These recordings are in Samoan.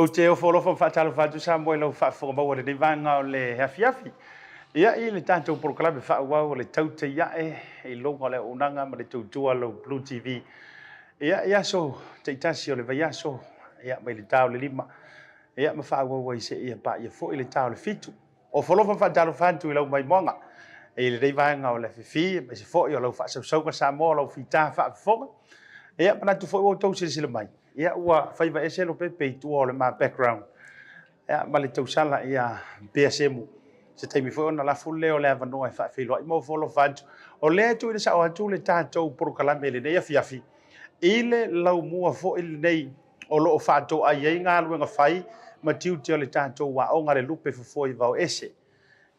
Ou te ofo alofa ma faatalofa atu Samoa i lau faafofoga maua i lenei vaega o le afiafi. Ia, i le tatou polokalame faaauau o le Tautai Ae i luga o le auaunaga ma le tautua a lau Blue TV. Ia, i aso taitasi o le vaiaso, ia, mai le ta o le 5, ia, ma faaauau ai seia paia foi le ta o le 7. Ofo alofa ma faatalofa atu i lau maimoaga i lenei vaega o le afiafi, aemaise foi o lau faasausauga Samoa, o lau fita faafofoga. Ia, manatu foi ua outou silasila mai, ia ua faiva ese Lopepe i tua o le ma background, ia, ma le tausala ia Pea Semu. Se taimi foi ona lafo lea o le avanoa e faafeiloai ma ofo alofa atu. O lea e tuuina sao atu le tatou polokalame i lenei afiafi, i le laumua foi lenei o lo o faatoai ai galuega fai ma tiute o le tatou aoga le lupe fofoa i Vaoese,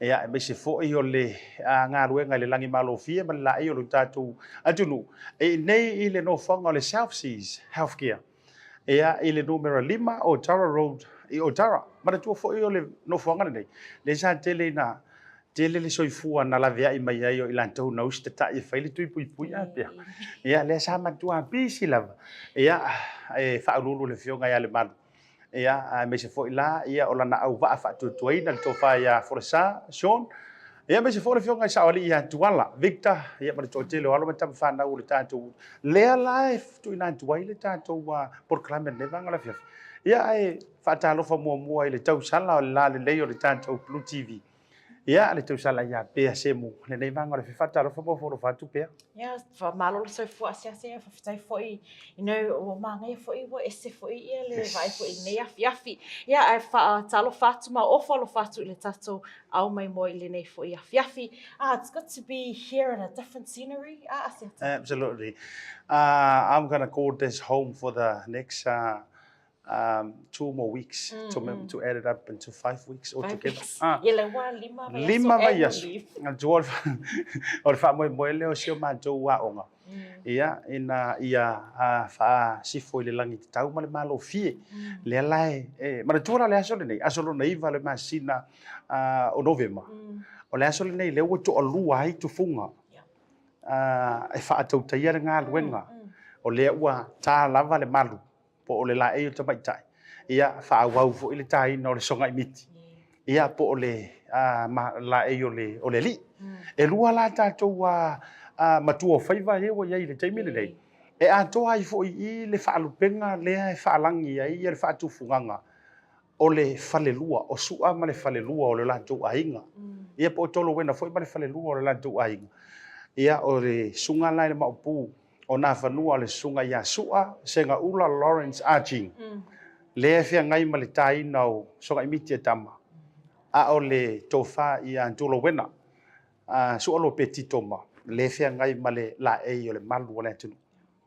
ia, aemaise foi o le galuega i le lagimalofie ma le laei o lo tatou atunuu, e i inei i le nofoaga o le South Seas Healthcare, ia, i le numera 5 o Tara Road i Otara. Manatua foi o le nofoaga lenei, lea sa tele ina tele le soifua na laveai mai ai o i latou na usitatai e fai le tui puipui a pea. Ia, lea sa matua pisi lava. Ia, e faauluulu le afioga ia Lemalu. Ia, aemaise foi la, ia, o lana auvaa faatuatuaina le tofa ia Folasa, Sean. Ia, aemaise foi le afioga i Saoalii ia Tuala, Victor, ia, ma le toatele o alo ma tama fanau o le tatou. Lea la e tuuina atu ai le tatou polokalame i lenei vaega o le afiafi. Ia, ae faatalofa muamua i le tausala o le lalelei o le tatou Blue TV. Ia, le tausala ia Pea Semu, lenei vaega o le afiafi. Faatalofa ma ofo alofa atu Pea. Ia, faamalo le soifua asiasi, faafetai foi, you know, ua manaia foi, ua ese foi ia le vaai foi i lenei afiafi. Ia, ae faatalofa atu ma ofo alofa atu i le tatou ao maimoa i lenei foi afiafi. Ah, it's good to be here in a different scenery. Ah, Asiata. Absolutely. I'm going to call this home for the next 2 more weeks to add it up into 5 weeks altogether. Ah. Ia le ua 5 vaiaso. 5 vaiaso. O le faamoemoe lea o si o matou aoga. Ia, ina ia faasifo i le lagi tatau ma le malofie. Lea la e manatua la le aso lenei, aso lona 9 le masina o Novema. O le aso lenei lea ua toalua ai tufuga e faatautaia le galuega. O lea ua ta lava le malu po o le laei o le tamaitai, ia faaauau foi le taina o le sogai miti, ia po o le laei o le alii. E lua la tatou matua o faiva ia ua i ai i le taimi lenei, e atoa ai foi i i le faalupega lea e faalagi ai le faatufugaga o le falelua, o Su'a ma le falelua o le latou aiga. Ia po o Tolowena foi ma le falelua o le latou aiga. Ia o le susuga la i le Maopu o Nafanua o le susuga ia Su'a Segaula Lawrence Ah Ching, lea e feagai ma le taina o Sogaimiti e tama, a o le tofa ia Tolowena Su'a Lopeti Toma, lea e feagai ma le laei o le malu o le atunuu.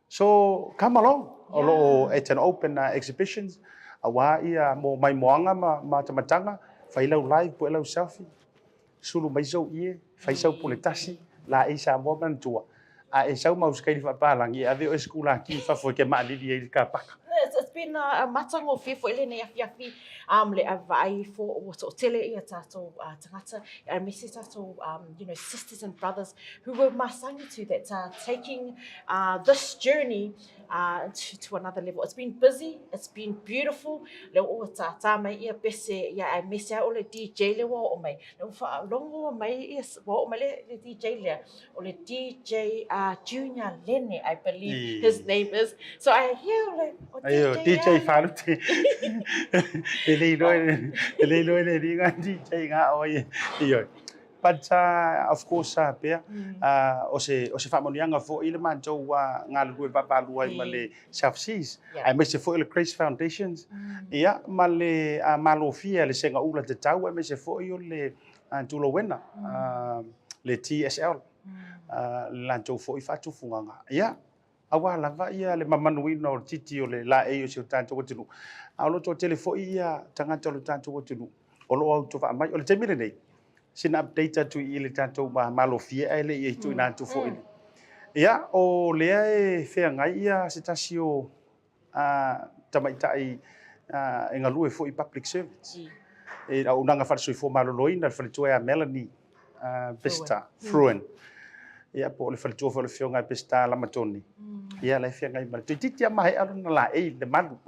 So, come along. O lo o it's an open exhibitions aua ia mo maimoaga ma matamataga, fai lau live, pue lau selfie, sulu mai sou ie, fai sau pule tasi, laei Samoa manatua. A e sau ma usikaili faapalagi, e ave oe sikulaki i fafo e te maalili ai i le kapaka. It's been a matagofie foi lenei afiafi le vaai ifo ua toatele ia tatou tagata aemaise tatou you know, sisters and brothers who were masani to that are taking this journey to another level. It's been busy, it's been beautiful. Le ua tātā mai ia pese, ia aemaise ai o le DJ le ua oo mai. Le ua faalogo mai ia, ua oo mai le DJ lea, o le DJ Junior Lene, I believe his name is. So I hear o le o DJ. DJ Falute. E le iloa e le iloa le liga DJ nga o ia. Ioe. But of course pea, o se o se faamanuiaga foi le matou galulue vaavaalua ai ma le South Seas, aemaise foi o le Grace Foundations, ia ma le malofia le segaula tatau aemaise foi o le Tulowena, le TSL, le latou foi faatufugaga. Ia, aua lava ia le mamanuina o le titi o le laei o si o tatou atunuu. A o lo o toatele foi ia tagata o le tatou atunuu o lo o autovaa mai. O le taimi lenei, sina update atu i le tatou malofie ae le i tuuina atu foi. Ia, o lea e feagai ia se tasi o tamaitai e galue foi i public servants. E auaunaga faale-soifua maloloina, le faletua ia Melanie Peseta Fruin. Ia, po o le faletua foi o le Afioga ia Peseta Lamatoni. Ia, la e feagai ma le toeitiiti lava maea lona laei i le malu.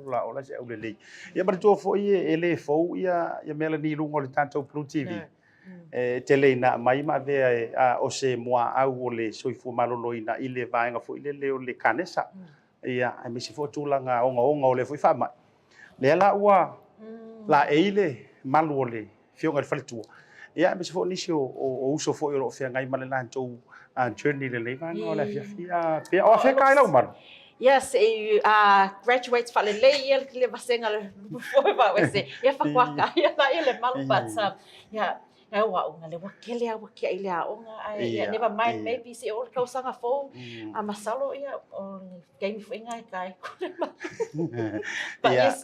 la ola se aulelei. Ia manatua foi e le fou ia Melanie i luga o le tatou Blue TV. E tele ina aumai ma avea e, o se muaau o le soifua maloloina i le vaega foi lele o le kanesa. Ia, aemaise foi o tulaga ogaoga o lea foi faamai. Lea la ua laei le malu o le Afioga i le Faletua, ia aemaise foi o nisi o uso foi o lo o feagai ma le latou journey i lenei vaega o le afiafi. Pea, o afea ka ai lau malu? Yes, e graduate faalelei ia le vasega le foi ia fakuaka ia la ia le malu but yeah Au aoga le ua kele a ua kiaʻi le aoga ae ia never mind maybe se o le tausaga fou a masalo ia o le taimi foi nga e kai kore ma. But yes,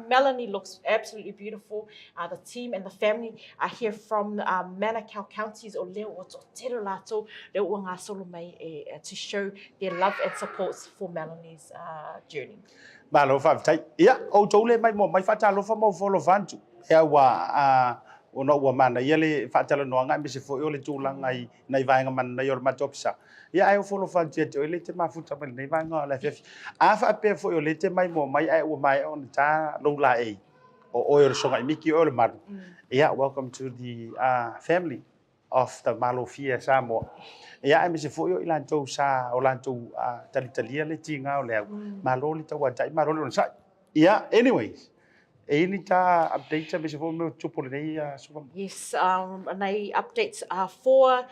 Melanie looks absolutely beautiful. The team and the family are here from Manukau counties o lea ua toatele latou lea ua gasolo mai e to show their love and support for Melanie's journey. Malo faafetai. Ia, outou le maimoa mai faatalofa ma ufolofa atu. Ia ua ona ua manaia le faatalanoaga aemaise foi o le tulaga i nai vaega manaia o le matou ofisa. Ia ae ufolofa atu ia te oe lea e te mafuta mai lenei vaega o le afiafi. A faapea foi o lea e te maimoa mai ae ua maea ona ta lou laei, o oe o le Sogaimiki, o oe o le Malu, ia welcome to the family of the Malofie a Samoa. Ia aemaise foi o i latou sa o latou talitalia le tiga o le au. Malo le tauatai, malo le onosai. Ia, anyways, e i ni tā updates aemaise foi o mea o tupu lenei aso faamolemole? Yes, nai updates for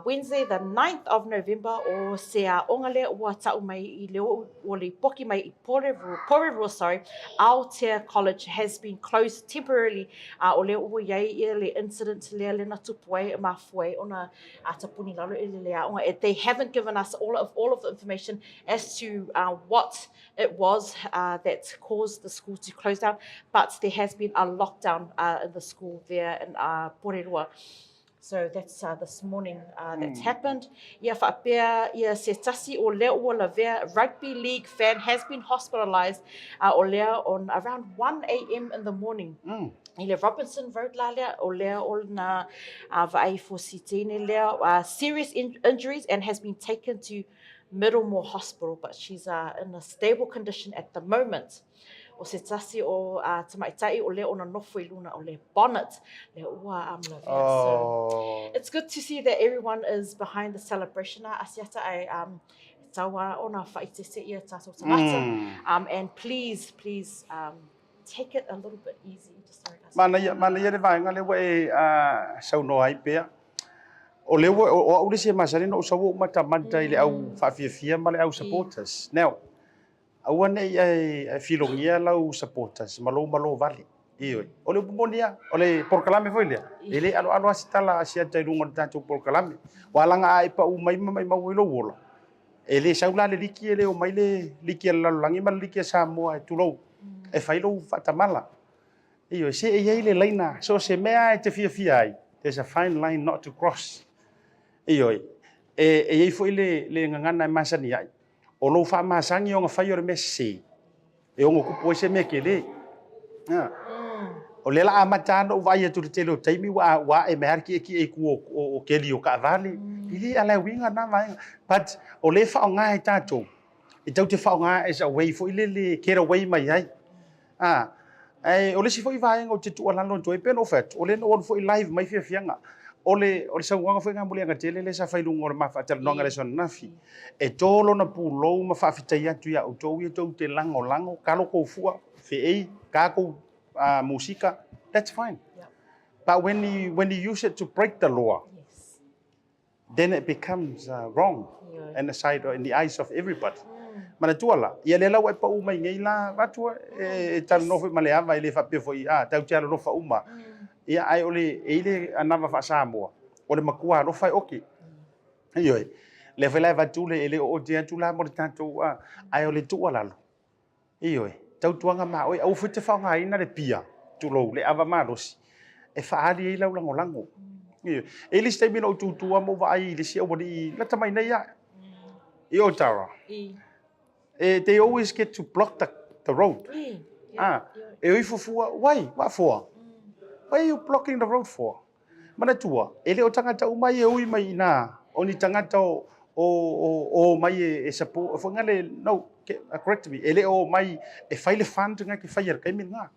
Wednesday the 9th of November o se aoga lea ua tau mai i le ua lipoki mai i Porirua, Porirua sorry, Aotea College has been closed temporarily o lea ua i ai ia le incident lea lea na tupu ai e mafua ai ona tapuni i lalo i le aoga. They haven't given us all of, all of the information as to what it was that caused the school to close down, but there has been a lockdown in the school there in Porirua. So that's this morning that's happened. Ia faapea ia se tasi o lea ua lavea rugby league fan has been hospitalised o lea on around 1am in the morning. I le Robinson Road la lea o lea o na vaai fo si teine lea serious injuries and has been taken to Middlemore Hospital but she's in a stable condition at the moment. O se tasi o tamaitai o lea ona nofo i luna o le bonnet lea ua lavea. So it's good to see that everyone is behind the celebration a Asiata ai tau a ona whaitete ia tātou tangata. And please, please take it a little bit easy. Just sorry, Asiata. Manaia, manaia le vaega lea ua e saunoa ai pea. O lea ua, o au le isi e masani ona ou sau ou matamata i le au faafiafia ma le au supporters. Now, Aua ne i e filogia lau supporters ma lou malo vale. Ioe. O le upu moni lava, o le polokalame foi lea, e le aloalo lava se tala a Asiata i luga o le tatou polokalame. Ua alaga a e pau mai ma maimau ai lou ola, e le sau la le liki, e le omai le liki a le lalolagi ma le liki a Samoa e tulou, e fai lou faatamala. Ioe, se e i ai le laina, so o se mea lava e te fiafia ai, there's a fine line not to cross. Ioe, e i ai foi le gagana e masani ai, O lou faamasani ona fai o le mea sese, e ono kupu ai se mea kele. A. O lea la amata lava ona ou vaai atu i le tele o taimi ua ua ae mai lava le kiekie i tua o keli o taavale. E le ala uiga na vaega. But o lea e faaaoga e tatou, e tatou te faaaoga as a way foi lele e get away mai ai. A, ae o le isi foi vaega ou te tuualalo atu ai, pei ona ou fai atu, o lea na ou alu foi live mai fiafiaga. O le, o le saunoaga foi lena Muliagatele lea sa fai i luga o le ma faatalanoaga i le aso ananafi, e to lona pulou ma faafetai atu ia outou ia tou te lagolago, kalo kou fua, feei, ka kou musika, that's fine. But when you, when you use it to break the law, then it becomes wrong in the sight in the eyes of everybody. Manatua la, ia lea la ua e pau mai nei la vatua e talanoa foi ma le ava e le faapea foi a tau te alolofa uma. Ia ae o le e i le anava faa-Samoa, o le matua alofa e oke. Ioe. Lea foi la e avatu le e le o ote atu la mo le tatou ae o le tuualalo. Ioe, tautuaga ma oe, aua foi te faaaogaina le pia, tulou, le ava malosi, e faaali ai lau lagolago. Ioe. E i ai le isi taimi na ou tutu lava ma ou vaai i le isi aualii lata mai nei lava, i Otara. E, they always get to block the, the road. Ah, e oi fuafua, why? What for? Why are you blocking the road for? Manatua, e le o tagata uma e ui mai i ina, o ni tagata o, O o o mai e, e support foi ngale no correct me e le o mai e fai le fund nga ke fai le kaimi nga.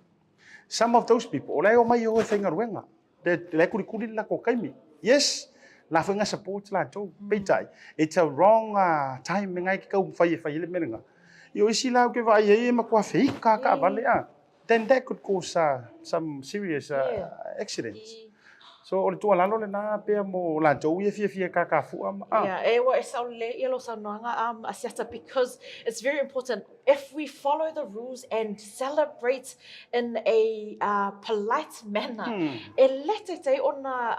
Some of those people o le o mai o e fai ngaruenga. Le le kuri kuri la ko kaimi. Yes, la foi nga support la tou. Peitai, it's a wrong time ngai ke kau fai e fai le merenga. I o isi la ke vai e ma kua feika ka vale a. Then that could cause some serious accidents. So o le tuualalo lena pea mo latou ia fiafia kakafua ma a. Yeah, e ua e sao lelei ia lou saunoaga Asiata because it's very important if we follow the rules and celebrate in a polite manner e le taitai ona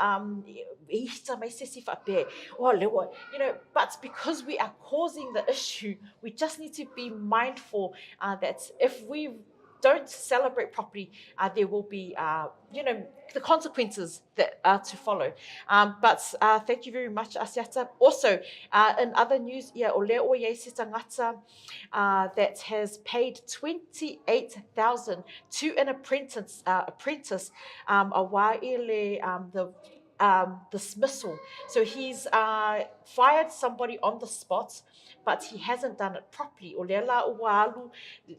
e ihita mai se isi faapea oh le ua you know but because we are causing the issue we just need to be mindful that if we don't celebrate properly, uh, there will be, uh, you know, the consequences that are to follow. Um, but uh, thank you very much, Asiata. Also, uh, in other news, ia, o lea o iai se tangata uh, that has paid 28,000 to an apprentice, uh, apprentice um, a wā i le, um, the um, dismissal. So he's uh, fired somebody on the spot, but he hasn't done it properly. O lea la ua alu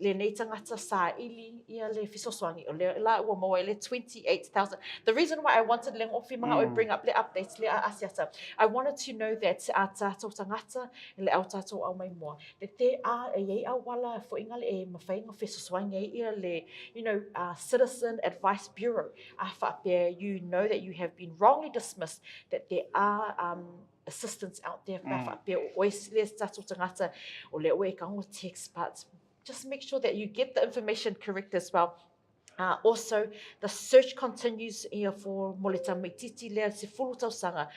lenei tangata saili ia le fesoasoani. O lea la ua maua ai le 28,000. The reason why I wanted le ngofi manga mm. bring up le updates le asiata, I wanted to know that a tātou tangata le au tātou au mai moa, that there are e iai auala foinga le e mawhainga fesoasoani ai ia le, you know, Citizen Advice Bureau. A faapea you know that you have been wrongly dismissed, that there are um, assistance out there, mm. faapea o oe le tatou tangata, o le oe e kago text, but just make sure that you get the information correct as well. Also, the search continues ia for mo le tamaititi lea 10 tausaga.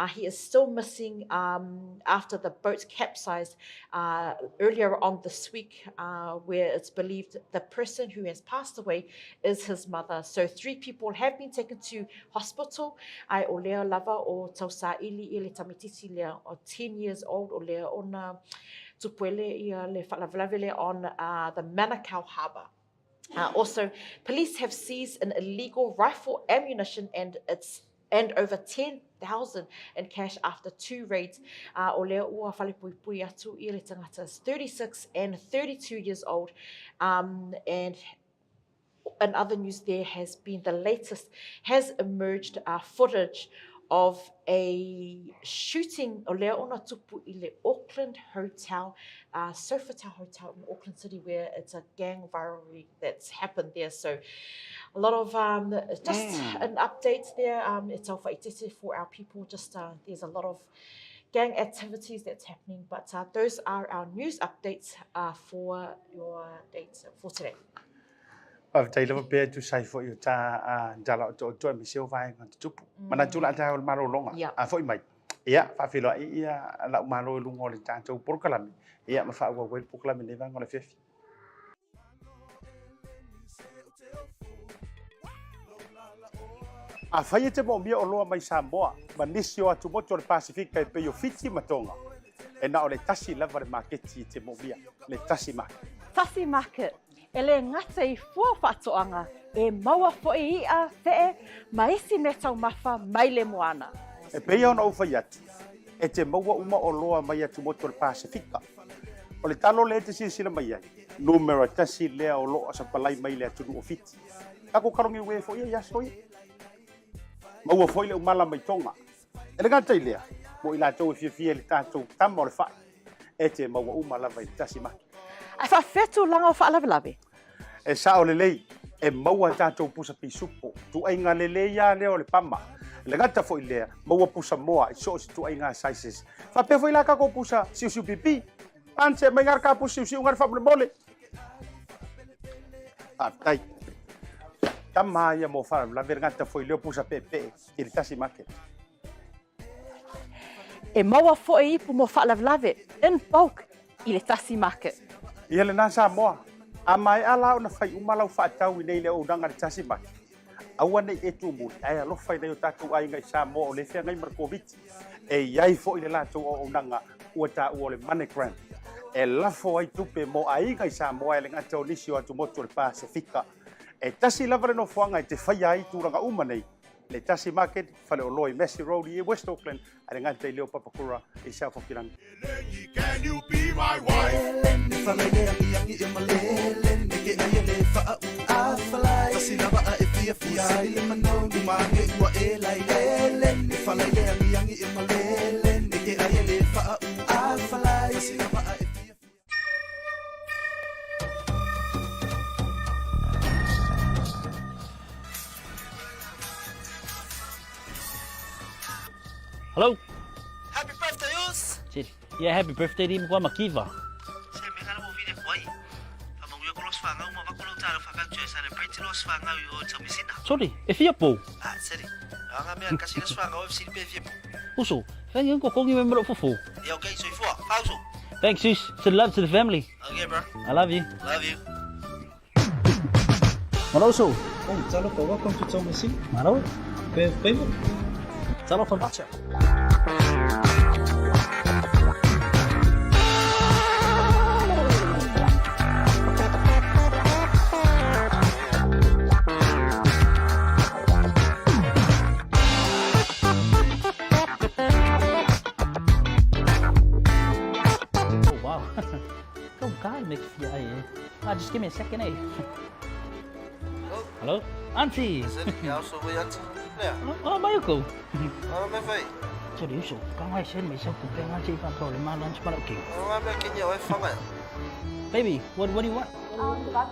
He is still missing um, after the boat capsized earlier on this week, where it's believed the person who has passed away is his mother. So three people have been taken to hospital. Ai o lea lava o tausaili i le tamaititi lea o 10 years old o lea ona tupuele ia le faalavelave lea on the Manukau Harbour. Also, police have seized an illegal rifle ammunition and its and over 10,000 in cash after two raids. O lea ua whalepuipui atu ia le tangata is 36 and 32 years old. And in other news there has been the latest has emerged footage of a shooting o lea ona tupu i le Auckland Hotel, Sofitel Hotel in Auckland City, where it's a gang rivalry that's happened there. So a lot of just an update there. It's all for our people. Just there's a lot of gang activities that's happening. But those are our news updates for your dates for today. Faafetai lava pea e tusa ai foi o tā tala otootoa aemaise o vaega tutupu. Manatu o le a taea o le malologa a foi mai. Ia, faafeiloai ia la'u malo i luga o le tatou polokalame, ia ma faaauau ai le polokalame i lenei vaega o le afiafi. Afai e te moomia oloa mai Samoa ma nisi o atumotu o le Pasifika e pei o Fiti ma Tonga, e na o le tasi lava le maketi e te moomia, le Tasi Market. Tasi Market, E le gata i fua faatoaga, e maua foi i'a, fe'e, ma isi mea taumafa mai le moana. E pei ona ou fai atu, e te maua uma oloa mai atumotu o le Pasefika. O le talo lea e te silasila mai ai, numera tasi lea o lo'a sapalai mai le atunuu o Fiti. Takou kalogi uē foi ia i aso ia. Maua foi le umala mai Tonga. E le gata i lea, mo i latou e fiafia i le tatou tama o le fa'i, e te maua uma lava i le tasi maki. Ae faafefea tulaga o faalavelave? E sao lelei, e maua tatou pusa pisupo, tuaiga lelei a lea o le pama. E le gata foi lea, maua pusa moa i so o se tuaiga sizes. Faapea foi la takou pusa siusiu pipi. Ance mai ngā ka pusa siusiu ngā faamolemole. Faafetai. Tama ia mo faalavelave le gata foi lea o pusa peepee i le tasi market. E maua foi ipu mo faalavelave in bulk i le tasi market. Ia lena Samoa, a maea la ona fai uma lau faatau i nei le auaunaga i le tasi market, aua nei e tumuli ae alofa i nai o tatou aiga i Samoa o lea e feagai ma le Koviti. E i ai foi le latou auaunaga ua taua o le MoneyGram e lafo ai tupe mo aiga i Samoa e le gata o nisi o atumotu o le Pasefika. E tasi lava le nofoaga e te faia ai tulaga uma nei. Le Tasi Market, Faleoloa i Massey Road i West Auckland, a le gata i leo Papakura i South Hokiland. Can you be my wife? Hello. Happy birthday, Us! Yeah, happy birthday di mkwa makiva. Se me kana mo vile kwai. Fa mangu ko los fanga uma va ko lo talo fa ka tse celebrate los fanga i o tamisina. Sorry, e fia po. Ah, seri. Anga me kasi los fanga o fc pe fia po. Uso, fanga ko kongi me mro fufu. Yeah, okay, so ifua. Pauso. Thanks, sis. Send love to the family. Okay, bro. I love you. Love you. Malo, uso. Oh, talofa, welcome to Tomasina. Malo. Pe. Talofa bacha. Oh, wow. Go guy makes fia eh. Ah, just give me a second, eh. Hello? Auntie. Seri, ya so we auntie. Yeah. Oh, Mayuko. Ah, me fai. 这里有刚开始没想过变啊，这饭头你妈 lunch 不 okay. Ah, me kenya we fanga. Baby, what do you want? Barbecue one?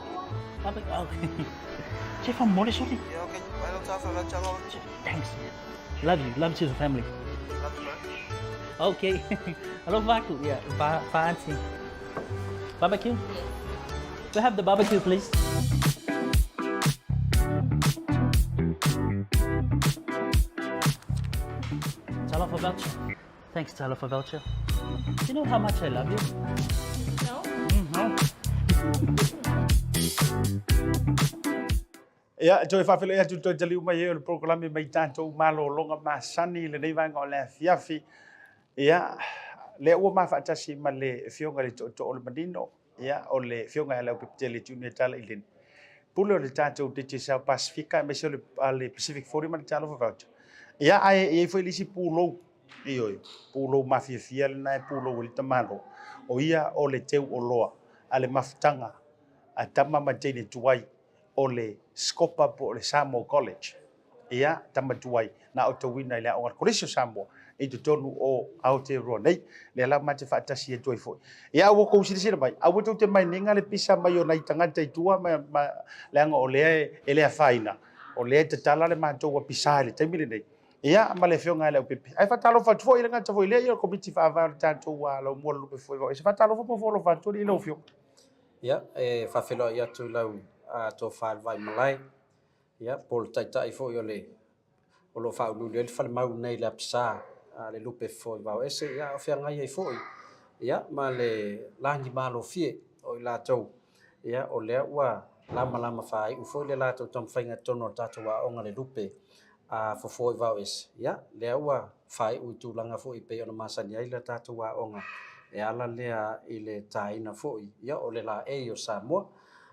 Barbecue. Okay. 这饭没得说的。 Yeah, okay. Why don't I fa chalo? Thanks. Love you. Love to the family. Love you, bro. Okay. Hello, Vaku. Yeah, va, va auntie. Barbecue? We have the barbecue, please. Talofa voucher. Thanks, Talofa voucher. Do you know how much I love you? No? No. Ia, toe faafeiloai atu toe taliu mai ai o le polokalame mai tatou malologa masani i lenei vaega o le afiafi. Ia, lea ua ma faatasi ma le Afioga i le Tootoo o le Manino, ia, o le Afioga ia Leaupepetele Junior Tala Ileni. Pule o le tatou Digicel Pasifika aemaise o le, a le Pacific 40 ma le Talofa Voucher. Ia, ae e i ai foi le isi pulou, ioe, pulou mafiafia lena e pulou ai le tamalo. O ia o le teu oloa a le mafutaga a tama ma teine tuai o le Scopa po o le Samoa College. Ia, tama tuai, na otauina i le aoga a le Kolisi o Samoa i totonu o Aotearoa nei. Lea la ma te faatasi atu ai foi. Ia, a ua kou silasila mai, aua tou te mainega le pisa mai o nai tagata i tua, ma, ma, leaga o lea e, e le afaina, o lea e tatala le matou apisa i le taimi lenei. Ia, ma le Afioga ia Leaupepe. Ae faatalofa atu foi i le gata foi lea, ia o le Komiti Faavae o le tatou Laumua Lulupe foi vao ese. Faatalofa po foalofa atu alii i lau Afioga. Ia, e faafeiloai atu i lau tofa i le Vaimalae, ia, po o le taitai foi o le o lo o faauluulu ai le falemau nei i le apisa a le lupe fofo i Vaoese, ia, a o feagai ai foi, ia, ma le lagi malofie o i latou, ia, o lea ua lamalama faaiu foi le latou taumafaiga i totonu o le tatou aoga le lupe a fofo i Vaoese, ia, lea ua faaiu i tulaga foi e pei ona masani ai le tatou aoga e ala lea i le taina foi, ia, o le laei o Samoa.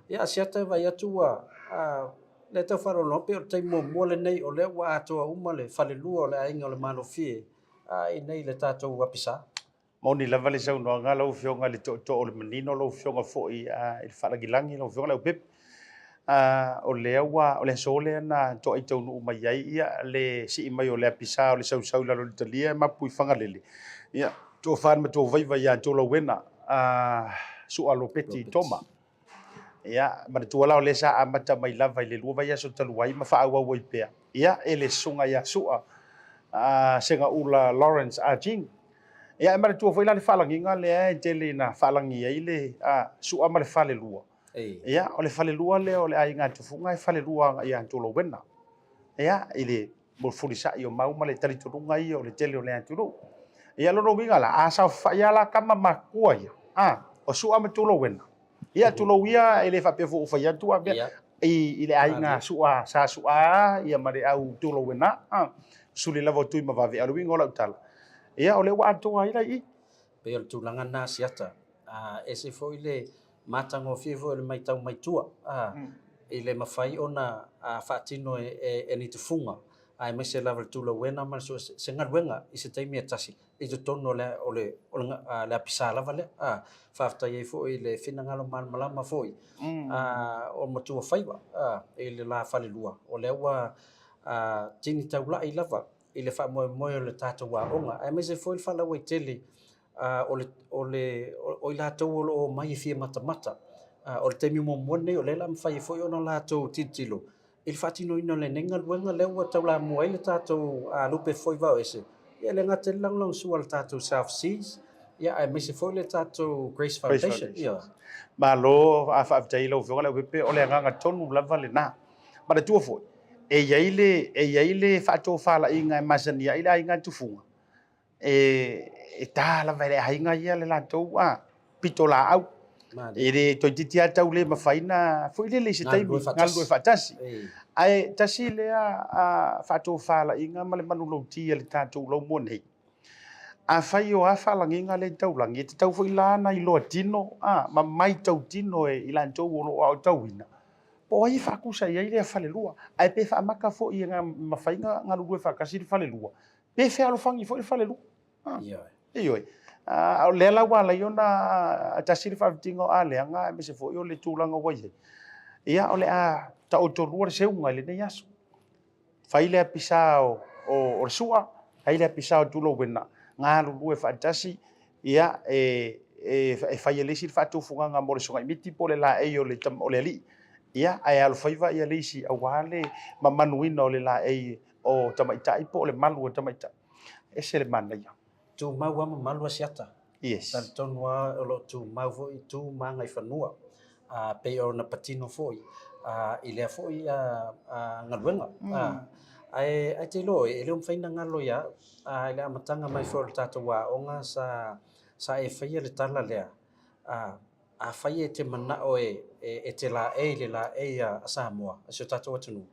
Ia, a siata e vaai atu ua, a, lea tau faalogologo pei o le taimi muamua lenei o lea ua atoa uma le falelua o le aiga o le Malofie a i nei le tatou apisa. Moni lava le saunoaga lau Afioga i le Tootoo o le Manino, lau Afioga foi i le Faalagilagi, lau Afioga Leaupepe. O lea ua, o le aso lea na toai taunuu mai ai ia le sii mai o le apisa o le sausau i lalo o le talia e mapu i Fagalele. Ia, tofa le matua vaiva ia Tolauena, Sua Lopeti Toma. Ia, manatua la o lea sa amata mai lava i le 2 vaiaso talu ai ma faaauau ai pea. Ia, e le susuga ia Sua, Segaula Lawrence Ah Jing. Ia, e manatua foi la le faalagiga lea e tele ina faalagi ai le Sua ma le falelua. Ia, o le falelua lea o le aiga Tufuga e falelua agai ia Tolowena. Ia, i le fulisai o mau ma le talitonuga ia o le tele o le atunuu. Ia, lona uiga la, a saofafai lava la tama matutua ia, o Sua ma Tolowena. Ia, tulou ia, e le faapea foi ua fai atu a mea, i le aiga Sua, sa Sua ia ma le au Tolowena, suli lava o Tuimavave. A o le uiga o lau tala, ia, o lea ua atoa ai la i i. Pei o le tulaga lena Asiata, a ese foi le matagofie foi o le matau mai tua, a, i le mafai ona faatino e ni tufuga. aemaise lava le tulauena ma le so se galuega i se taimi e tasi i totonu o le o le o le le apisa lava lea. A, faafetai ai foi i le finagalo malamalama foi a o Matuafaiva a i le la falelua, o lea ua tini taulai lava i le faamoemoe o le tatou aoga, aemaise foi le faalauaitele o le o le o i latou o lo o omai e fia matamata. O le taimi muamua lenei o lea o le a mafai ai foi ona latou tilotilo i le faatinoina o lenei galuega lea ua taulamua ai le tatou lupe foi vaoese, ia e le gata i le lagolagosua a le tatou South Seas, ia aemaise foi le tatou Grace Foundation. Ia. Malo a faafetai i lau Afioga Leaupepe, o le agaga tonu lava lena. Manatua foi, e i ai le, e i ai le faatofalaiga e masani ai le aiga tufuga, e ta lava e le aiga ia le latou a pitolaau. E le toeitiiti lava tau le mafai ona foi lele i se taimi galulue faatasi. Ae tasi lea faatofalaiga ma le manulauti a le tatou laumua nei, afai o a faalagiga lea e taulagi, e tatau foi la ona iloa tino ma matau tino e i latou o lo o aotauina, po o ai e faatusa i ai lea falelua. Ae pe faamata foi e mafai ona galulue faatasi le falelua, pe fealofani foi le falelua. Ioe. Ioe. O lea la ua ala ai ona tasi le faafitiga o Aleaga aemaise foi o le tulaga ua i ai. Ia, o le a taotolua le seuga i lenei aso. Fai le apisa o, o, o le sua, fai le apisa o Tulouena, galulue faatasi, ia, e, e, e fai e le isi le faatufugaga mo le sogaimiti po o le laei o le, o le alii. Ia, ae alofaiva ia le isi aua le mamanuina o le laei o tamaitai po o le malu o tamaitai. Ese le manaia. Tumau lava ma malu Asiata. Yes. Talitonu lava o lo o tumau foi i tu ma agaifanua a pei ona patino foi i lea foi galuega. Ae ae te iloa e le o mafai ona galo ia au i le amataga mai foi o le tatou aoga sa sa e faia le tala lea, afai e te manao e e te laei le laei a Samoa, a si o tatou atunuu,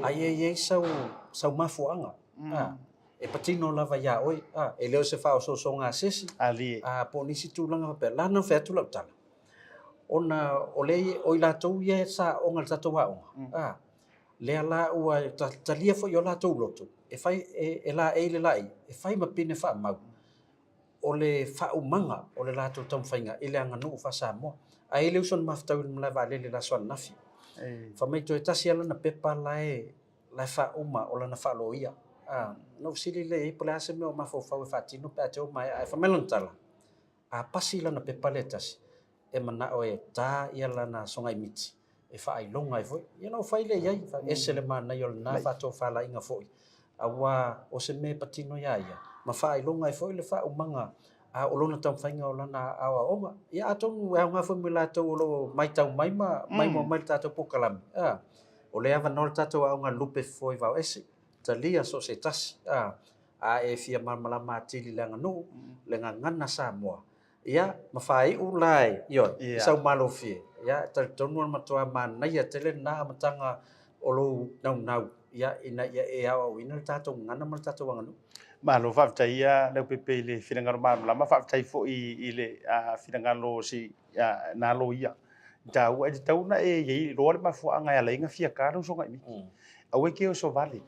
Aia i ai sau, sau mafuaaga, a, e patino lava iā oe, a, e le o se faaosoosoga a se isi, a, po o nisi tulaga faapea. La na fai atu lau tala, ona o lea, o i latou ia sa aoga i le tatou aoga, a, lea la ua talia foi i o latou loto, e fai, e, e laei le laei, e fai ma pine faamau. o le faaumaga o le latou taumafaiga i le aganuu faa-Samoa. Ae i ai le uso na mafatau i le malae vaalele i le aso ananafi. Fai mai toe tasi lava lana pepa la e la e faauma o lana faaloia. A, ona ou fesili lea i ai po o le a se mea o mafaufau e faatino pe a te o maea. Ae fai mai lana tala, a pasi lana pepa lea e tasi, e manao e ta ia lana sogaimiti e faailoga ai foi. Ia ona ou fai lea i ai, ese le manaia o lena faatofalaiga foi, aua o se mea e patino iā ia, ma faailoga ai foi le faaumaga o lona taumafaiga o lana aoaoga. Ia atonu e aoga foi mo i latou o lo o matau mai ma maimoa mai i le tatou polokalame, a, o lea e avanoa le tatou aoga lupe fofoa i Vaoese, talia so o se tasi, a, a e fia malamalama atili i le aganuu, le gagana Samoa, Ia, ma faaiu la e, ioe, i sau malofie, ia, e talitonu o le matua manaia tele lena amataga o lou naunau, ia, ina ia e aoaoina le tatou gagana ma le tatou aganuu. Malo, faafetai ia Leaupepe i le finagalo malamalama, faafetai foi i le finagalo o si na loia. Taua, e tatau ona e i ai iloa le mafuaaga e ala ai ona fia ta le usoga i miti. Aua e te oso vale.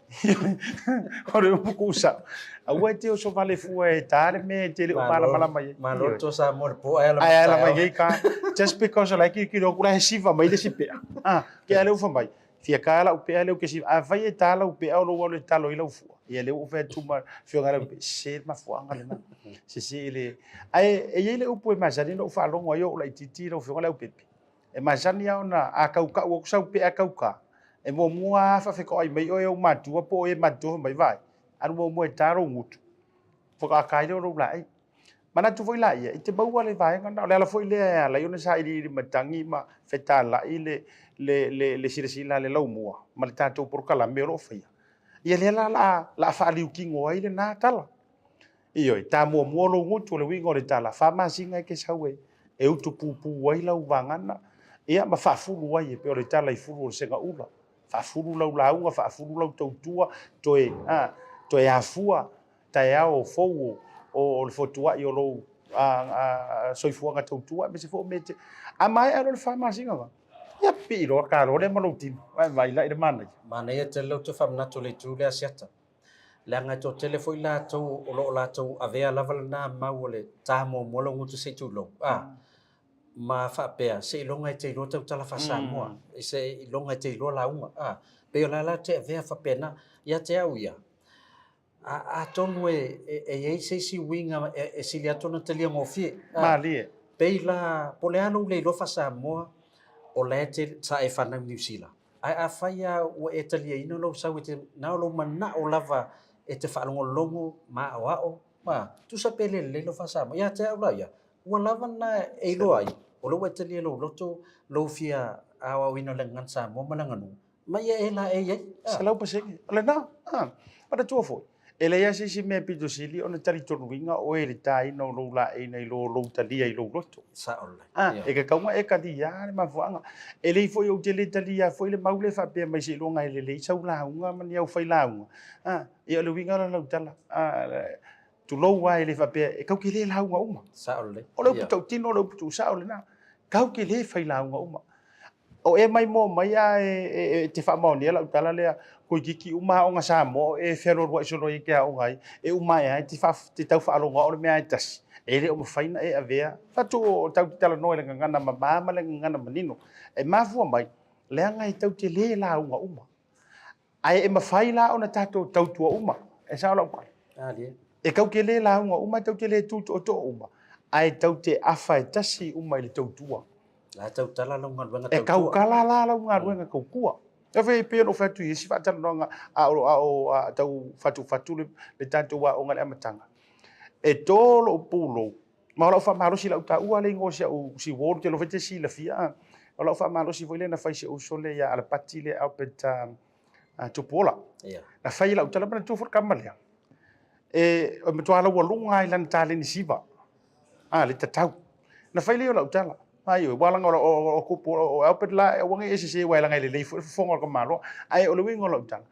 O le upu kusa. Aua e te oso vale fua e ta le mea e te le o malamalama i ai. Malo le toa Samoa i le po ae ala mai. Ae ala mai ai ka. Just because o la e kilokilo atu la e siva mai le isi pea. Ah, ke a lea ua fai mai, fia ta lau pea lea ou te siva. Afai e ta lau pea o lou alu e talo ai lau fua. Ia lea ua ou fai atu ma afioga ia Leaupepe, sese le mafuaaga lena. Sese le... Ae e i ai le upu e masani ona ou faalogo ai o ou laitiiti lau Afioga Leaupepe, e masani lava ona a kaukau atu sau pea kauka, e muamua lava faafetoai mai oe e ou matua po o e matutua fai mai, vaai, alu muamua e ta lou gutu, faatoa ta ai lea o lou laei. Manatu foi laia, e te maua le vaega lena. O le ala foi lea e ala ai ona sailiili matagi ma fetalai le, le, le, le silasila a le laumua ma le tatou polokalame o lo o faia. Ia lea la la, la faaliutino ai lena tala. Ioe, ta muamua lou gutu, o le uiga o le tala, fa masina e te sau e, e utu pupū ai lau vagana, ia ma faafulu ai e pei o le tala i fulu o le segaula. Faafulu lau lauga, faafulu lau tautua, toe, a, toe afua taeao fou o le fotuai o lou soifuaga tautua, aemaise foi o mea e te... A maea loa le fa masina, Ia pipii loa ka loa lea ma lou tino. Ae vaai la i le manaia. Manaia tele lau toe faamanatu i le itu lea Asiata. Leaga e toatele foi latou o lo o latou avea lava lena mau o le ta muamua lou gutu se i tulou, a, ma faapea, seiloga e te iloa tautala faa-Samoa, seiloga e te iloa lauga, a. Pei o la la te avea faapena. Ia te au ia, a, atonu e, e i ai se isi uiga e sili atu ona talia gofie. Malie. Pei la, po o le a lou le iloa faa-Samoa, o la e te, sa e fanau i Niu Sila. Ae afai lava ua e taliaina lou sau e te, na o lou manao lava e te faalogologo ma aoao, ma, tusa pe le lelei lou faa-Samoa. Ia te au la ia, ua lava lena e iloa ai, o lea ua e talia i lou loto lou fia aoaoina o le gagana Samoa ma le aganuu, ma ia e la e i ai. 100%. O lena, a, manatua foi, e leai lava se isi mea pito sili ona talitonuina oe i le taina o lou laei nai lo lou talia i lou loto. Sao lelei. A, e tatau ona e talia le mafuaaga. E lelei foi, ou te le talia foi le mau lea e faapea mai seiloga e lelei sau lauga ma ni au failauga. A, ia o le uiga la o lau tala, a, tulou lava e le faapea, e tatou te le lauga uma. Sao lelei. O le upu tautino, o le upu tuusao lena. Tatou te le failauga uma. O e maimoa mai a e te faamaonia lau tala lea, toeitiiti uma aoga Samoa o e fealualuai solo ai e te aoga ai, e uma ae lava e te tau faalogo o le mea lava e tasi, e le o mafai ona e avea. Fatu o tatou te talanoa i le gagana mama ma le gagana manino. E mafua mai, leaga e tatou te le lauga uma. Ae e mafai la ona tatou tautua uma. E sao lau tala? Alie. E tatou te le lauga uma, e tatou te le tu tootoo uma, ae tatou te afa e tasi uma i le tautua. La e tautala lau galuega tautua. E tautala la lau galuega tautua. E fai pei ona ou fai atu i isi faatalanoaga a o a o tau fatufatu le tatou aoga i le amataga. E to lou pulou Ma o lau faamalosi i lau taua le igoa o si au si ward, ou te iloa foi e te silafia a. O lau faamalosi foi lea na fai i si ou uso lea ia Alapati lea Albert Tupuola. Na fai i lau tala, manatua foi le tama lea, e matua laualuga lava i lana taleni siva, a, le tatau. Na fai lea o lau tala, ai oi, aua leaga o Tupuola, o Albert la, aua ne i e sese aua leaga e lelei foi le fofoga o le tamaloa. Ae o le uiga o lau tala,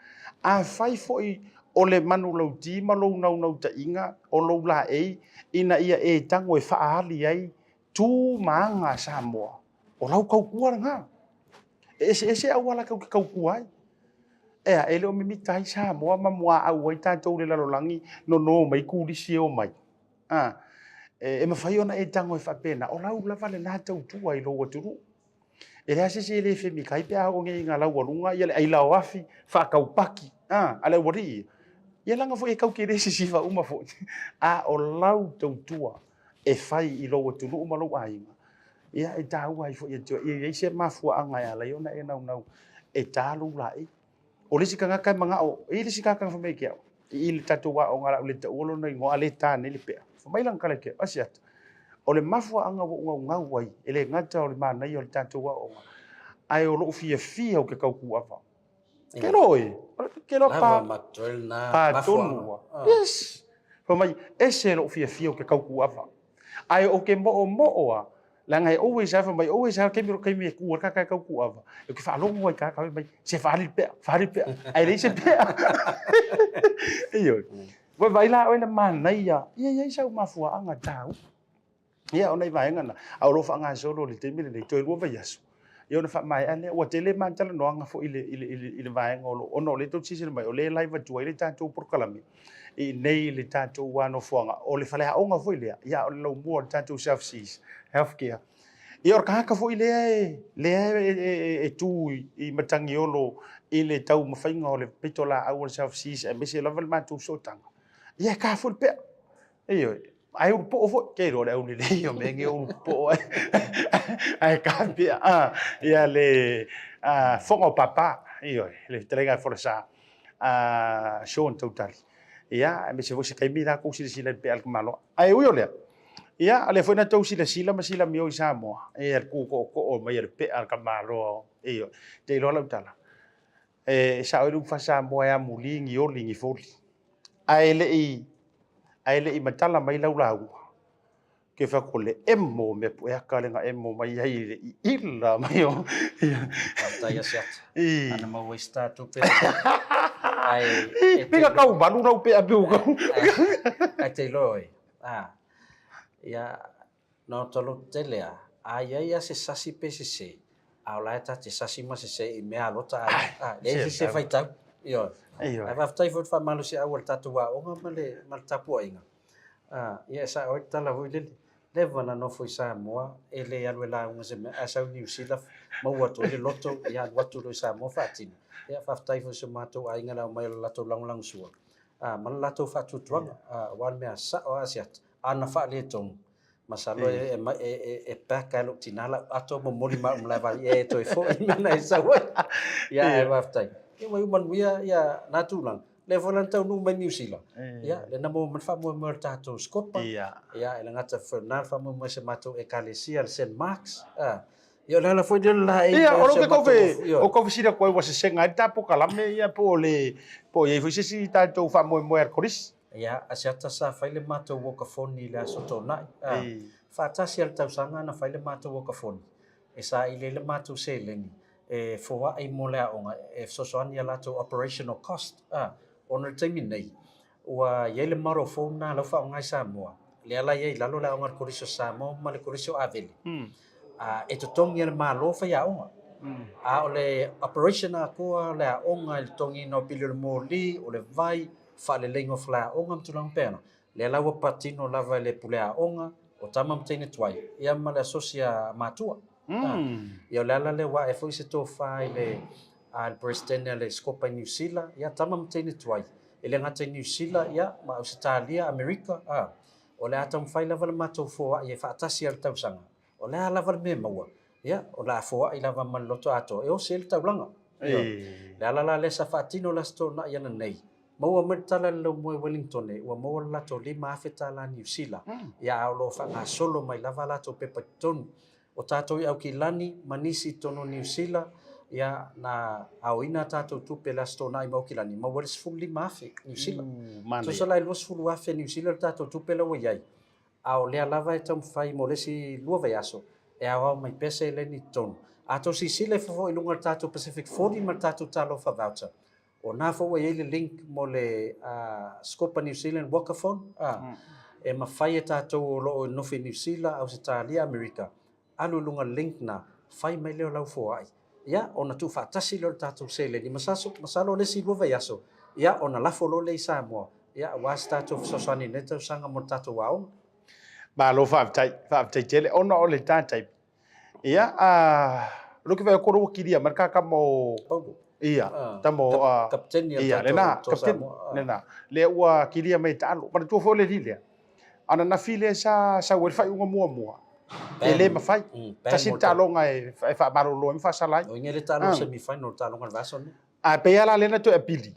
afai foi o le manulauti ma lou naunautaiga o lou laei ina ia e tago e faaali ai tu ma aga a Samoa, o lau tautua lena. E eseese auala tatou te tautua ai. Ea, e le o mimita ai Samoa ma muaau ai tatou i le lalolagi nono mai turisi e omai. A, e mafai ona e tago e faapena, o lau lava lena tautua i lou atunuu. E leai se isi e le femikai pe a oo nei ina laualuga ia le ailaoafi faataupaki a, a le aualii ia. Ia leaga foi e tau tele sisifa uma foi. A o lau tautua e fai i lou atunuu ma lou aiga, ia e taua ai foi ia te oe. Ia i ai se mafuaaga e ala ai ona e naunau e ta lou laei. O le isi tagata e manao, e i ai le isi tagata na fai mai ia te au, i le tatou aoga o le a ou le taua lona igoa a le ta nei le pea. Fai mai lana tala ia te au, Asiata, o le mafuaaga ua ou naunau ai, e le gata o le manaia o le tatou aoga, ae o lou fiafia ou te tau kuava. Ke loa oe, ke loa pa, pa tonu ua. Yes! Fai mai, ese lou fiafia ou te tau kuava. Ae ou te moomoo a, leaga e always lava fai mai, always lava taimi taimi e tu ai le tagata e tau kuava, ou te faalogo ai i tagata fai mai, se faaali le pea, faaali le pea, ae leai se pea. Ioe. Ua vaai la oe le manaia, ia i ai sau mafuaaga taua. Ia, o nai vaega na, a o lo o faagasolo i le taimi lenei, toe 2 vaiaso, ia ona faamaea lea. Ua tele ma talanoaga foi i le, i le, i le, i le vaega o lo, ona o lea tou te silasila mai, o lea e live atu ai le tatou polokalame i inei i le tatou nofoaga. O le faleaoga foi lea, ia o le laumua o le tatou South Seas Healthcare. Ia o le tagata foi lea e, lea e, e, e, e tu i Matagiolo i le taumafaiga o le pitolaau o le South Seas aemaise lava le matou sootaga. Ia e ta foi le pea. Ioe, ae ulu poo foi, ke iloa le aulelei o mea nei o ulu poo ae, ae ka pea, a, ia le a, foga o papa, ioe, le fetalaiga a Folasa, a, Sean Tautali. Ia, aemaise foi se taimi la tou silasila i le pea a le tamaloa. Ae ui o lea, ia, o lea foi na tou silasila ma silamio i Samoa, ia le tu tootoo mai a le pea a le tamaloa, ioe, te iloa lau tala. E sao ai le upu faa-Samoa e amuli ni oli ni foli. Ae le i, ae le i matala mai lau lauga, ke fai atu o le emo o mea pueaka lea na emo mai ai i le iila mai o. Faafetai Asiata. Ana maua ai se tatou pea. Ae e te. Pei tau malu lau pea pe ua. Ae te iloa oe. A. Ia, na o talo tele a, a i ai a se sasi pe sese. A o la e ta te sasi ma sese i mea alota ai. A, leai se isi e faitau. Ioe. Ae faafetai foi i le faamalosiau a le tatou aoga ma le ma le tapuaiga. A, ia e sao ai le tala foi lele, leva ona nofo i Samoa e le alu e lauga i se mea, ae sau i Niu Sila maua atu ai le loto, ia alu atu loa i Samoa faatino. Ia faafetai foi i si o matou aiga i le aumai o le latou lagolagosua, a, ma le latou faatuatuaga, a, aua le mea sao lava Asiata, ana faaletonu, Masalo e, e, e, e pack ai lou tina lau ato momoli ma au malaevai e toe foi i mea na e sau ai. Ia, ae faafetai. Ia, ua iu manuia ia na tulaga. Lea foi la na taunuu mai Niu Sila. Ia, lea na maua mai le faamoemoe o le tatou Skopa. Ia, e le gata foi o lena le faamoemoe o si a matou Ekalesia, le Saint Mark's. Ia, o le ala foi lea o le laei Ia, o lou ke kau fe, o kau fesili atu ai ua sesega ai le ta pokalame ia po o le, po o i ai foi se isi tatou faamoemoe a le Kolisi. Ia, a se ata sa fai le matou walkathon i le Aso Toonai. A, faatasi a le tausaga na fai le matou walkathon, e saili ai le matou seleni e foai mo le aoga e fesoasoani i a latou operational cost. A, ona o le taimi nei, ua i ai le model fou lena la ua faaaoga i Samoa, lea la i ai i lalo le aoga a le Kolisi o Samoa ma le Kolisi o Avele, a, e totogi e le Malo faiaoga. A o le operation atoa o le aoga i le totogiina o pili o le moli, o le vai, faaleleiga o faleaoga ma tulaga faapena, lea la ua patino lava e le pule aoga, o tama ma teine tuai, ia ma le asosi a matua. Ia o le ala lea ua ae foi se tofa i le a le Peresetene a le Scopa i Niu Sila, ia tama ma teine tuai, e le gata i Niu Sila, ia ma Ausetalia, Amerika, a, o le a taumafai lava le matou foai e faatasi a le tausaga, o le a lava le mea e maua, ia, o le a foai lava ma le loto atoa e osi ai le taulaga. Ioe. Le ala la lea sa faatino le Aso Toonai ananei, maua mai le tala i le laumoe Wellingtone ua maua le latou $5,000 Niu Sila, ia a o lo o faagasolo mai lava a latou pepa i totonu. O tatou i Aukilani ma nisi i totonu o Niu Sila, ia, na aoina a tatou tupe i le Aso Toonai ma Aukilani, maua ai le $15,000 Niu Sila. Tusa la e $20,000 Niu Sila le tatou tupe la ua i ai, a o lea lava e taumafai mo le isi lua vaiaso e aoao mai pea seleni i totonu. A tou silasila ifo foi i luga o le tatou Pacific 40 ma le tatou Talofa Voucher, o na foi ua i ai le link mo le Scopa New Zealand Walkathon, e mafai e tatou o lo o nofo i Niu Sila, Ausetalia, Amerika, alu i luga o le link na, fai mai lea o lau foai, ia, ona tuufaatasi lea o le tatou seleni. Masalo, masalo o le isi lua vaiaso, ia, ona lafo loa lea i Samoa, ia, aua se tatou fesoasoani i lenei tausaga mo le tatou aoga. Malo faafetai, faafetai tele ona o le ta taimi. Ia, a, lou ke vaai atu o lea ua kilia mai le ta tama o Paulo. Ia, tama o, a, Kapiteni o le ia, tatou lena, Toa kapiteni, Samoa. lena. Lea ua kilia mai e taalo. Manatua foi o le alii lea, ananafi lea sa sau ai le faaiuga muamua, e le mafai. Tasi le taaloga e faamalolo ai ma faasala ai. O inge le taaloga semi final le taaloga o le vaiaso lenei. Ae pei lava la lea na toe apili,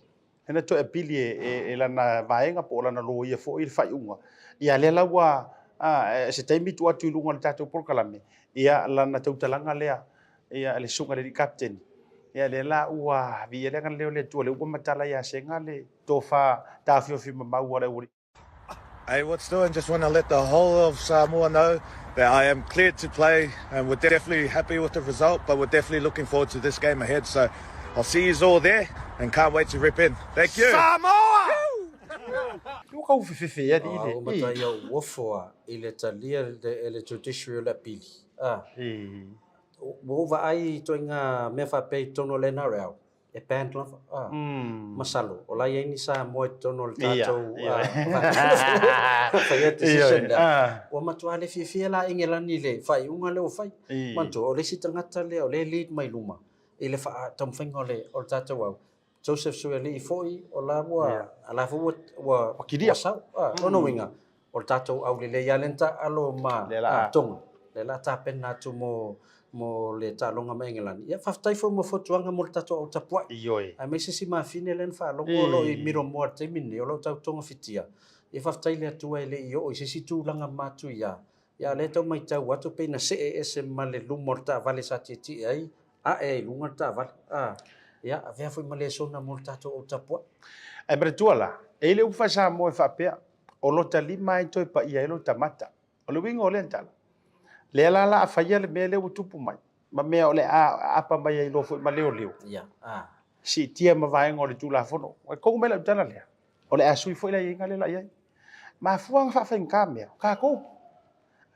lea na toe apili e lana vaega po o lana loia foi le faaiuga. Ia lea la ua, se taimi tuu atu i luga o le tatou polokalame, ia lana tautalaga lea, ia le susuga i le alii kapiteni. Ia lea la ua viia le agalelei o le Atua, lea ua matala ia Sega le tofa taofiofi mamau a le aualii. Hey, what's doing? Just want to let the whole of Samoa know that I am cleared to play and we're definitely happy with the result, but we're definitely looking forward to this game ahead. So I'll see you all there and can't wait to rip in. Thank you. Samoa! Ua kau fefefe alii le. Ua mata ia uofo a i le talia e le judiciary o le apili. A. Ua ou vaai i ituaiga mea faapea i totonu o le NRL. E banned lava. Ah. Masalo, o la e i ai ni Samoa i totonu o le tatou faia decision lea. Ua matua le fiafia la Engelani i le faaiuga lea ua fai. Manatua, o le isi tagata lea o lea e lead mai luma i le taumafaiga o le tatou au. Joseph Suialii foi, o la ua, la foi ua, ua sau. Lona uiga, O le tatou aulelei lava lea na taaalo ma Tonga, lea o le a tapena atu mo mo le taaloga ma Engelani. Ia, faafetai foi mo fautuaga mo le tatou au tapuai. Ioe. Aemaise si mafine lea na faalogo o lo o i Miromoa i le taimi lenei, o lo o tau togafitia. Ia, faafetai i le Atua e le i oo i se isi tulaga matuia. Ia, a o lea e tau matau atu pei na see ese ma le luma o le taavale sa tietie ai, ae ai i luga le taavale. A, ia, avea foi ma lesona mo le tatou au tapuai. Ae manatua la, e i ai le upu faa-Samoa e faapea, O lota lima ai toe paia ai lota mata. O le uiga o lea tala, lea la la a faia le mea lea ua tupu mai, ma mea o le a aapa mai ai loa foi ma leoleo, siitia ma vaega o le Tulafono. Ua tonu mai lau tala lea, o le a sui foi le aiaiga lea la i ai. Mafua ona faafaigata mea, o tatou.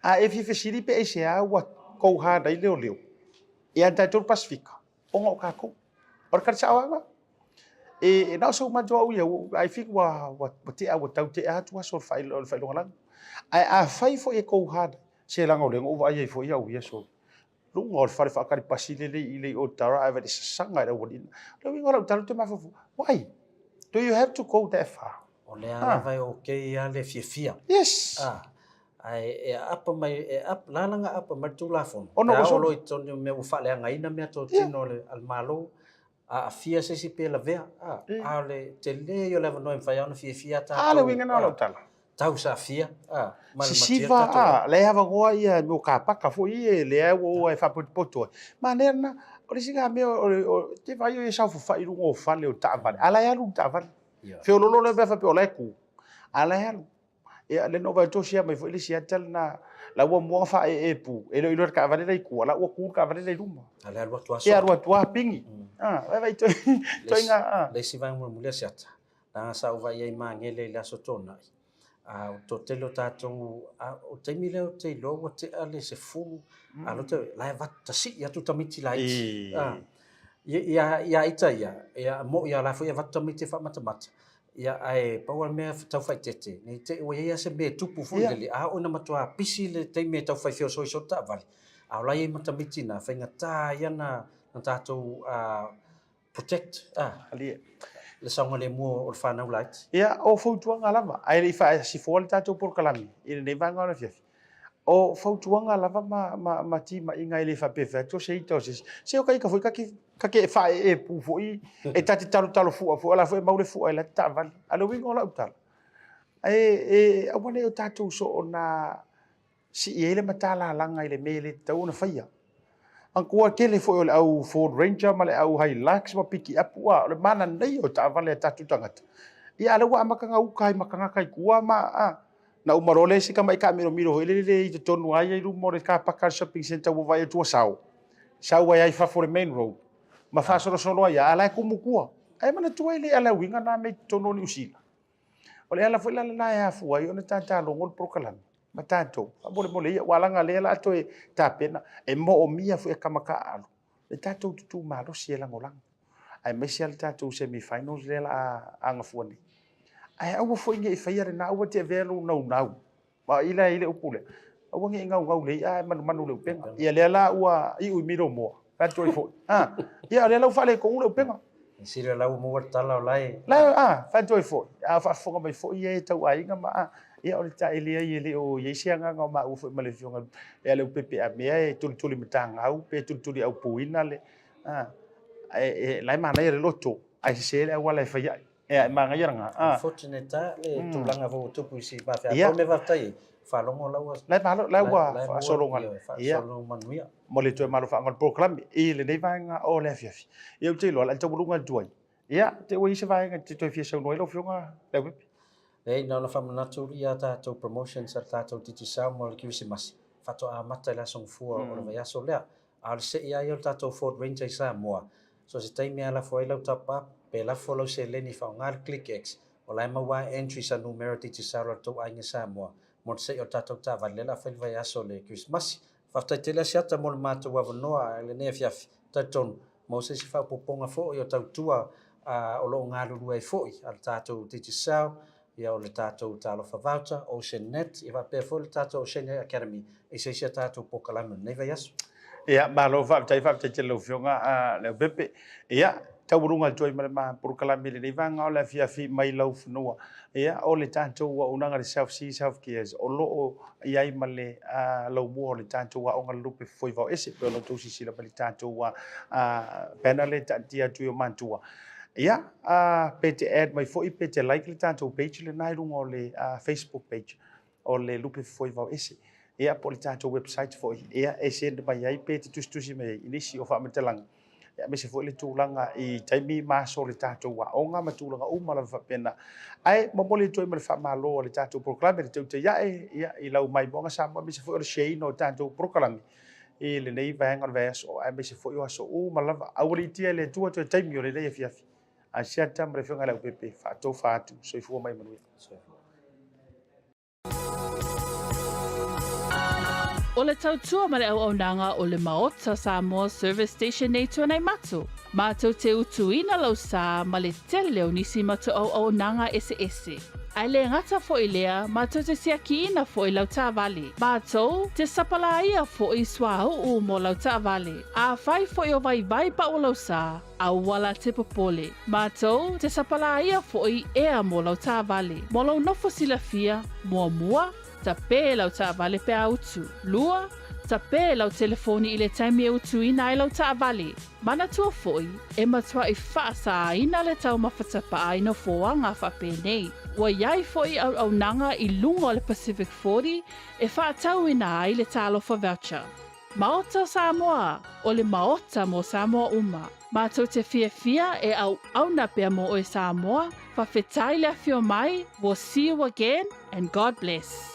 A e fia fesili pe aisea ua tou hard ai leoleo? Ia tatou le Pasefika, ona o tatou. O le tali sao lava. E na o se uma atu au ia, I think ua, ua, ua tea, ua tau tea atu aso o le faailogalanu. Ae afai foi e tou hard, se leaga o lea na ou vaai ai foi au ia so luga o le fale faatali pasi lele i le Otara ae vaai i le sasaga i le aualii. O le uiga o lau tala ou te mafaufau, why? Do you have to go that far? O lea lava e okay lava le fiafia. Yes. Ah, ae e aapa mai, e aapa, la la na aapa mai le Tulafono. Ona Pe ua a oo soli. loa i totonu o mea ua faaleagaina meatotino a le Malo, aafia se isi pe lavea, a, a o le tele ia o le avanoa e mafai lava ona fiafia a A le tatou, uiga lena o lau a, tala. tausaafia, a, ma le matia le Sisiva, tatou a, la e avanoa ia mea o kapaka foi ia, lea ua oo e faapotopoto ai. Manaia lena. O le isi lena mea, o le, o, te vaai o ia saofafai i luga o fale o taavale, a la e alu le taavale. Feololo lea mea faapea o la e tu, a la e alu. Ia, lea na ou vaai atu o share mai foi le isi ata lena, la ua mua ona faaee pu, e le o iloa e le taavale la i tua, la ua tu le taavale la i luma. A le alu atu lava Ia, alu atu lava pigi. Ah, vaai toi, toiga, ah. Le isi vaega mulimuli a Siata, leaga sa ou vaai ai i Magele i le Aso Toonai, a o le toatele o tatou, a o le taimi lea ou te iloa ua tea le 10, a o lea ou te, la e avatu, tasii atu tamaiti laiti. Ah, ia, ia ita ia, ia mo'i lava o la foi e avatu tamaiti e faamatamata, Ia, ae pau lava le mea tau faaeteete, ne i te i ua i ai lava se mea e tupu foi lele, a oo ina matua pisi le taimi e tau fai feosoiso le taavale, a o la e i ai ma tamaiti na, faigata ia na tatou protect le saogalemu o le fanau laiti. Ia, o fautuaga lava, ae le i faasifoa le tatou polokalame i lenei vaega o le afiafi, o fautuaga lava ma, ma, ma timaiga e le faapea fai atu o se ita o se isi. Se o ka ita foi ta te, ta te faaeepu foi, e ta te talotalo fua foi, o la foi e mau le fua i la te taavale. A o le uiga o lau tala, e, e aua ne i o tatou soona sii ai le matalalaga i le mea e le tatau ona faia. Manatua tele foi o le au Ford Ranger ma le au Hilux ma pikiapu, a o le manaia o taavale a tatou tagata. Ia a o lea ua amata ona uta ai ma tagata i tua ma, a, na uma loa le isi tamai taamilomilo foi lele i totonu lava ia i luma o le car park a le shopping centre ua vaai atu ua sao, sau ai lava i fafo o le main road ma faasolosolo ai lava, a o la e tumu tua. Ae manatua e le alauiga na mea i totonu o Niu Sila. O le ala foi la lena e afua ai ona tata logo le polokalame ma tatou, faamolemole ia, aua leaga o lea o le a toe tapena, e moomia foi e tama taaalo le tatou tutu malosi e lagolago, aemaise lava le tatou semi finals lea o le a agafua nei. Ae aua foi ne i faia lena, aua te avea lou naunau, aua o i la e i ai le upu lea, aua ne i naunau i le i'a ae manumanu i le upega. Ia lea la ua iu i Milomoa, fai atu ai foi. A, ia o lea la ua faaletonu le upega. E sili o la ua maua le tala o la e... La e, a, fai atu ai foi, a o faafofoga mai foi e tau aiga ma, a, ia o le ta, e leai e le o i ai se agaga o maua foi ma le afioga ia Leaupepe a mea e tulituli matagau pe tulituli aupuina le, a, e, e, la e manaia le loto, ae sese le auala e fai ai. Ea, e manaia lena, a. Unfortunate a le tulaga foi ua tupu i si mafia. Pau mea faafetai ai, faalogo la ua... La e malo, la ua faasologa. Faasologa manuia. Mo le toe malofaaga o le polokalame i lenei vaega o le afiafi. Ia ou te iloa, o le a taualuga atu ai. Ia, te ua i ai se vaega e te toe fia saunoa ai lau Afioga Leaupepe? Leai, na ona faamanatu ia tatou promotions a le tatou Digicel mo le Kerisimasi, faatoa amata i le Aso Gafua o le vaiaso lea. A o le sei lava ia o le tatou Ford Ranger i Samoa, so se taimi lava e lafo ai lau top up, pe lafo lau seleni e faaaoga le ClickX, o la e maua lava entries a numera Digicel a le tou aiga i Samoa mo le sei o le tatou taavale lea o le a fai le vaiaso o le Kerisimasi. Faafetai tele Asiata mo le matou avanoa i lenei afiafi. Talitonu, maua se isi faaopoopoga foi o tautua o lo o galulue ai foi a le tatou Digicel, ia o le tatou Talofa Voucher, Ocean Net, ia faapea foi le tatou Oceania Academy i se isi a tatou polokalame o lenei vaiaso. Ia, malo faafetai, faafetai tele lau Afioga Leaupepe. Ia, taualuga atu ai ma le ma polokalame i lenei vaega o le afiafi mai lau fanua. Ia, o le tatou auaunaga le South Seas Health Cares, o lo o i ai ma le laumua o le tatou aoga Lupe Fofoi Vaoese, pei ona outou silasila mai i le tatou banner lea e taatia atu i o matua. Ia, pe te add mai foi pe te like le tatou page lena i luga o le Facebook page o le Lupe Fofoi Vaoese. Ia, po o le tatou website foi, ia, e send mai ai pe te tusitusi mai ai i nisi o faamatalaga, ia, aemaise foi le tulaga i taimi ma aso o le tatou aoga ma tulaga uma lava faapena. Ae momoli atu ai ma le faamalo a le tatou polokalame le teuteiae, ia, i lau maimoaga Samoa, aemaise foi o le share ina o tatou polokalame i lenei vaega o le vaiaso, aemaise foi o aso uma lava. Aualiitia e le Atua toe taimi o lenei afiafi. Asiata ma le Afioga i le Aupepe, faatofa atu, soifua ma ia manuia. Soifua. O le tautua ma le auaunaga o le Maota Samoa Service Station nei Tuanaimato, matou te utuina lau sa ma le tele o nisi matou auaunaga eseese. Ae le gata foi lea, matou te siakiina foi lau taavale. Matou te sapalaia foi suauu mo lau taavale. Afai foi o vaivai pau lau sa, aua la te popole. Matou te sapalaia foi ea mo lau taavale. Mo lou nofo silafia, muamua, Tape lau taavale pe a utu. 2, Tape lau telefoni i le taimi e utuina ai lau taavale. Manatua foi, e matuai faasāina le taumafa tapaa i nofoaga faapenei. Ua i ai foi auaunaga i luga o le Pacific 40 e faatauina ai le Talofa Voucher. Maota o Samoa, o le Maota mo Samoa uma. Matou te fiafia e auauna pea mo oe Samoa, fafetai le afio mai, we'll see you again and God bless.